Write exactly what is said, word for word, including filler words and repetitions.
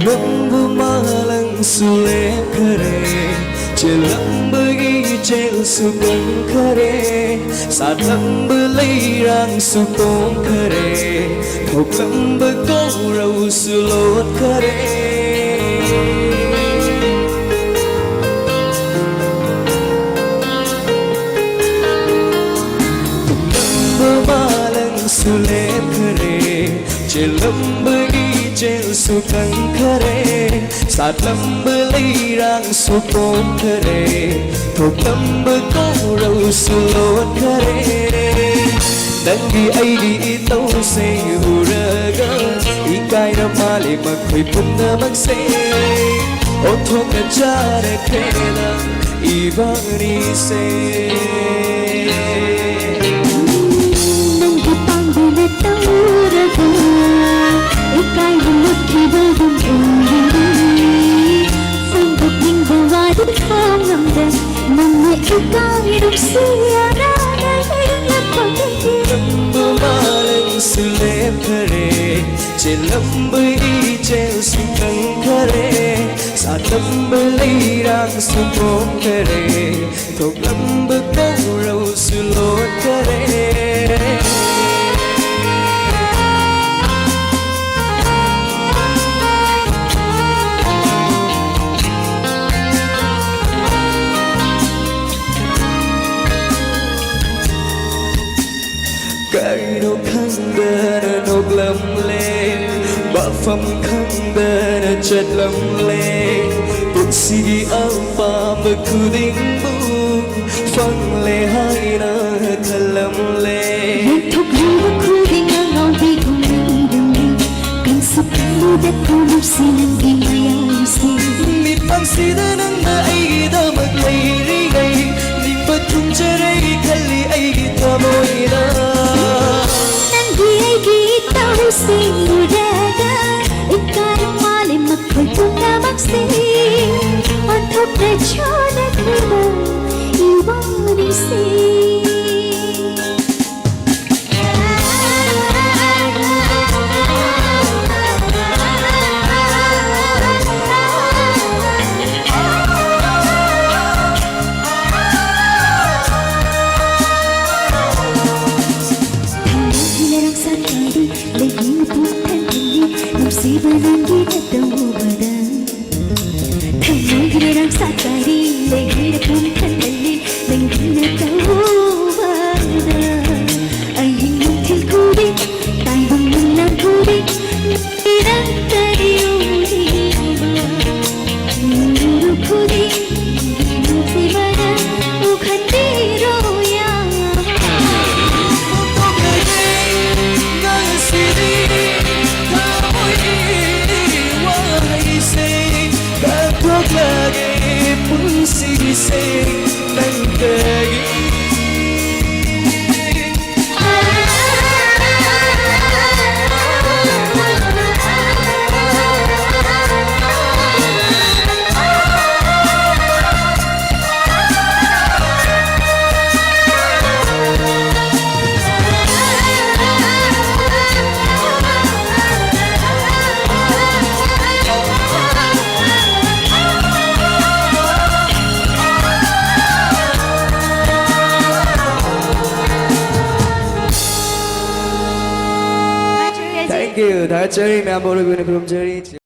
ꯅꯪꯕꯨ ꯃꯥꯂꯪꯁꯨ ꯂꯦꯞꯈꯔꯦ, ꯆꯦꯜꯂꯝꯕꯒꯤ ꯏꯆꯦꯜꯁꯨ ꯀꯪꯈꯔꯦ, ꯁꯥꯠꯂꯝꯕ ꯂꯩꯔꯥꯡꯁꯨ ꯄꯣꯝꯈꯔꯦ, ꯊꯣꯛꯂꯝꯕ ꯀꯧꯔꯧꯁꯨ ꯂꯣꯠꯈꯔꯦ꯫ ꯇꯨꯝꯂꯝꯕ ꯃꯥꯂꯪꯁꯨ ꯂꯦꯞꯈꯔꯦ, ꯆꯦꯜꯂꯝꯕꯒꯤ ꯏꯆꯦꯜꯁꯨ ꯀꯪꯈꯔꯦ, ꯁꯥꯠꯂꯝꯕ ꯂꯩꯔꯥꯡꯁꯨ ꯄꯣꯝꯈꯔꯦ, ꯊꯣꯛꯂꯝꯕ ꯀꯧꯔꯧꯁꯨ ꯂꯣꯠꯈꯔꯦ꯫ ꯅꯪꯗꯤ ꯑꯩꯒꯤ ꯏꯇꯧꯁꯦ ꯎꯔꯒ ꯏꯀꯥꯏꯔ ꯃꯥꯜꯂꯦ ꯃꯈꯣꯏ ꯄꯨꯝꯅꯃꯛꯁꯦ꯫ ꯑꯣꯟꯊꯣꯛꯅ ꯆꯥꯟꯅꯈ꯭ꯔꯦꯗ ꯏꯕꯥꯅꯤꯁꯦ꯫ ꯅꯪꯒꯤ ꯄꯥꯡꯒꯜꯅ ꯇꯧꯔꯒ ꯏꯀꯥꯏꯕ ꯃꯨꯠꯈꯤꯕꯒꯨꯝ ꯎꯔꯤꯅꯤ꯫ ꯐꯣꯡꯗꯣꯛꯅꯤꯡꯕ ꯋꯥꯗꯤ ꯐꯣꯡꯉꯝꯗꯦ꯫ ꯅꯪꯅ ꯏꯀꯥꯏ ꯅꯨꯡꯁꯤ ꯑꯔꯥꯡꯅ ꯌꯦꯡꯂꯛꯄꯒꯤ ꯅꯪꯕꯨ ꯃꯥꯂꯪꯁꯨ ꯂꯦꯞꯈꯔꯦ, ꯆꯦꯜꯂꯝꯕ ꯏꯆꯦꯜꯁꯨ ꯀꯪꯈꯔꯦ, ꯁꯥꯠꯂꯝꯕ ꯂꯩꯔꯥꯡꯁꯨ ꯄꯣꯝꯈꯔꯦ, ꯊꯣꯛꯂꯝꯕ ꯀꯧꯔꯧꯁꯨ ꯂꯣꯠꯈꯔꯦ꯫ ꯀꯔꯤꯅꯣ ꯈꯪꯗꯅ ꯅꯣꯛꯂꯝꯂꯦ, ꯃꯐꯝ ꯈꯪꯗꯅ ꯆꯠꯂꯝꯂꯦ, ꯄꯨꯟꯁꯤꯒꯤ ꯑꯄꯥꯝꯕ ꯈꯨꯗꯤꯡꯕꯨ ꯐꯪꯂꯦ ꯍꯥꯏꯅ ꯈꯜꯂꯝꯂꯦ꯫ ꯌꯦꯡꯊꯣꯛꯂꯨꯕ ꯈꯨꯗꯤꯡ ꯑꯉꯥꯎꯕꯤꯒꯨꯝ ꯂꯩꯔꯝꯃꯤ, ꯀꯪꯁꯨ ꯀꯪꯂꯨꯗ ꯈꯣꯡꯎꯞꯁꯤ ꯅꯪꯒꯤ ꯃꯌꯥꯏꯁꯦ꯫ ꯃꯤꯠꯃꯛꯁꯤꯗ ꯅꯪꯅ ꯑꯩꯒꯤꯗꯃꯛ ꯂꯩꯔꯤꯉꯩ, ꯅꯤꯡꯕ ꯊꯨꯡꯖꯔꯦ ꯈꯜꯂꯤ ꯑꯩꯒꯤ ꯊꯃꯣꯏꯅ꯫ ꯅꯪꯒꯤ ꯑꯩꯒꯤ ꯏꯇꯧꯁꯤꯡ ꯎꯔꯒ ꯏꯀꯥꯏ ꯃꯥꯜꯂꯦ ꯃꯈꯣꯏ ꯄꯨꯝꯅꯃꯛꯁꯦ꯫ ꯑꯣꯟꯊꯣꯛꯅ ꯆꯥꯟꯅꯈ꯭ꯔꯕ ꯏꯕꯥꯅꯤꯁꯦ꯫ ꯅꯪꯒꯤ ꯅꯇꯧ ꯎꯕꯗ ꯊꯃꯣꯏꯒꯤ ꯂꯩꯔꯥꯡ ꯁꯥꯠꯆꯔꯤ, ꯂꯩꯔꯤꯔ ꯄꯨꯝꯈꯠꯂꯜꯂꯤ ꯅꯪꯒꯤ ꯅꯇꯧ ꯎꯕꯗ꯫ ꯑꯍꯤꯡ ꯅꯨꯡꯊꯤꯜ ꯈꯨꯗꯤꯡ, ꯇꯥꯏꯕꯪ ꯃꯪꯂꯥꯟ ꯈꯨꯗꯤꯡ, ꯅꯪꯒꯤ ꯅꯠꯇꯗꯤ ꯎꯗ꯭ꯔꯤꯕ ꯎꯔꯨ ꯈꯨꯗꯤꯡ, ꯅꯨꯡꯁꯤꯕꯅ ꯎꯈꯟꯕꯤꯔꯣ ꯌꯥꯕ꯫ ꯉꯁꯤꯗꯤ ꯊꯃꯣꯏꯒꯤ ꯋꯥꯍꯩꯁꯦ ꯀꯠꯊꯣꯛꯂꯒꯦ ꯄꯨꯟꯁꯤꯁꯦ ꯅꯪꯗꯒꯤ꯫ Thank you. ꯊꯥꯒꯠꯆꯔꯤ, ꯃꯌꯥꯝꯕ ꯑꯔꯣꯏꯕ ꯑꯣꯏꯅ ꯈꯨꯔꯨꯝꯖꯔꯤ꯫